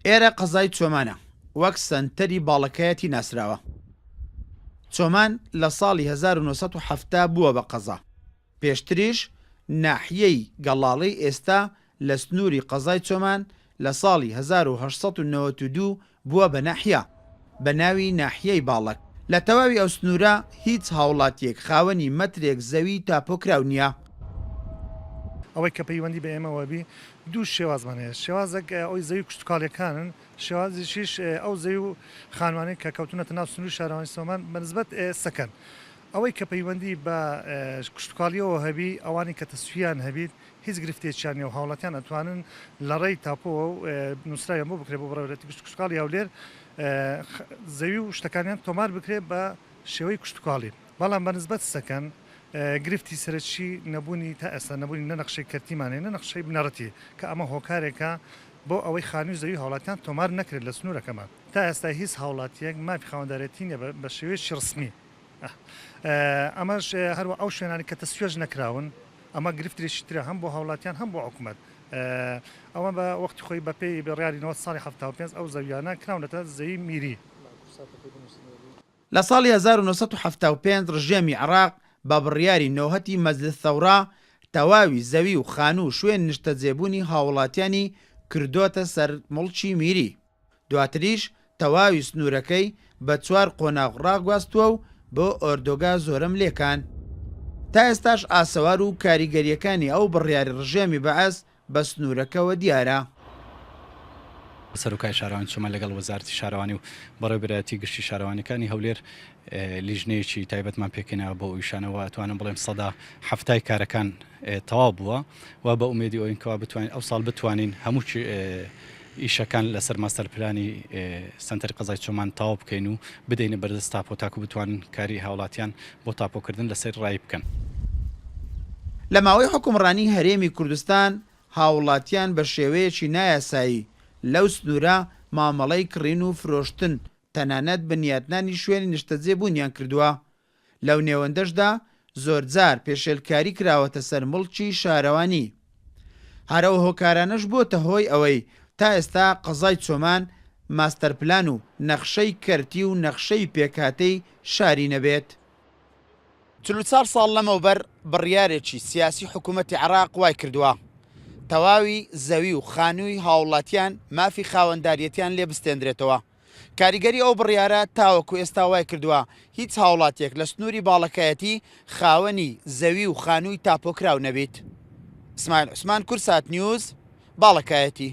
ئێرە قەزای چۆمانە، وەک سەنتەری باڵەکایەتی ناسراوە. چۆمان لە ساڵی 1970 بووە بە قەزا. پێشتریش ناحیەی گەڵاڵەی ئێستا لە سنووری قەزای چۆمان لە ساڵی 1892 بووە بە ناحیە، بە ناوی ناحیەی باڵەک. لە تەواوی ئەو سنوورە هیچ هاوڵاتییەک خاوەنی مەترێک زەوی تاپۆکراو نییە. ئەوەی کە پەیوەندی بە ئێمەوە بی دوو شێوازمان هەیە، شێوازێک ئەوی زەوی کشتوکاڵیەکانن، شێوازێکیش ئەو زەوی و خانوانەی کە کەوتونەتە ناو سنووری شارەوانی سۆمان بە نسبەت سەکەن. ئەوەی کە پەیوەندی بە کشتوکاڵیەوە هەبی ئەوانەی کە تەسویان هەبیت هیچ گرفتێکیان نیە و هاوڵاتیان ئەتوانن لە ڕێی تاپۆوە و نووسراویان بۆ بکرێت بۆ بەڕێوەبەرایەتی کشتوکاڵی هەولێر زەوی و شتەکانیان تۆمار بکرێت بە شێوەی کشتوکاڵی. بەڵام بە نسبەت سەکەن گرفتی سەرەکی نەبوونی تا ئێستا نەبوونی نە نەخشەی کەرتیمان هەیە نە نەخشەی بنەڕەتی کە ئەمە هۆکارێکە بۆ ئەوەی خانووی زەوی هاوڵاتیان تۆمار نەکرێت لە سنوورەکەمان. تا ئێستا هیچ هاوڵاتییەک مافی خاوەندارێتی نییە بە شێوەیەکی ڕسمی ئەمەش هەروە ئەو شوێنانەی کە تەسویەش نەکراون ئەمە گرفتێکی ترە هەم بۆ هاوڵاتیان هەم بۆ حکومەت ئەوە بە وەختی خۆی بەپێی بڕیاری 90 ساڵی 75 ئەو زەویانە کراونەتە زەوی میری. لە ساڵی 1975 ڕژێمی عێڕاق بە بڕیاری نۆهەتی مەجلس ثەورە تەواوی زەوی و خانوو و شوێن نیشتەجێبوونی هاوڵاتیانی کردۆتە سەر موڵکی میری. دواتریش تەواوی سنوورەکەی بە چوار قۆناغ ڕاگواستووە و بۆ ئۆردۆگا زۆرەملێکان. تا ئێستاش ئاسەوار و کاریگەرییەکانی ئەو بڕیاری ڕژێمی بەعس بە سنوورەکەوە دیارە. سەرۆکای شارەوانی چۆمان لەگەڵ وەزارەتی شارەوانی و بەڕێوەبەرایەتی گشتی شارەوانیەکانی هەولێر لیژنەیەکی تایبەتمان پێکهێناوە بۆ ئەو ئیشانە و ئەتوانم بڵێم سەدا حەفتای کارەکان تەواو بووە و بە ئومێدی ئەوین کەوا بتوانین ئەو ساڵ بتوانین هەموو ئیشەکان لەسەر ماستەر پلانی سەنتەری قەزای چۆمان تەواو بکەین و بدەینە بەردەست تاپۆ تاکو بتوانن کاری هاوڵاتیان بۆ تاپۆکردن لەسەر ڕایی بکەن. لە ماوەی حوکمڕانی هەرێمی کوردستان هاوڵاتیان بە شێوەیەکی نایاسایی لەو سنوورە مامەڵەی کڕین و فرۆشتن تەنانەت بنیاتنانی شوێنی نیشتەجێبوونیان کردووە، لەو نێوەندەشدا زۆرجار پێشێلکاری کراوەتە سەر موڵکی شارەوانی. هەر ئەو هۆکارانەش بووەتە هۆی ئەوەی تا ئێستا قەزای چۆمان ماستەرپلان و نەخشەی کەرتی و نەخشەی پێکهاتەی شاری نەبێت. 44 ساڵ لەمەوبەر بڕیارێکی سیاسی حکوومەتی عێراق وای کردووە تەواوی زەوی و خانووی هاوڵاتیان مافی خاوەنداریەتیان لێ بستێندرێتەوە. کاریگەری ئەو بڕیارە تاوەکو ئێستا وای کردووە هیچ هاوڵاتیەک لە سنووری باڵەکایەتی خاوەنی زەوی و خانووی تاپۆکراو نەبیت. ئیسماعیل عوسمان، کوردسات نیوز، باڵەکایەتی.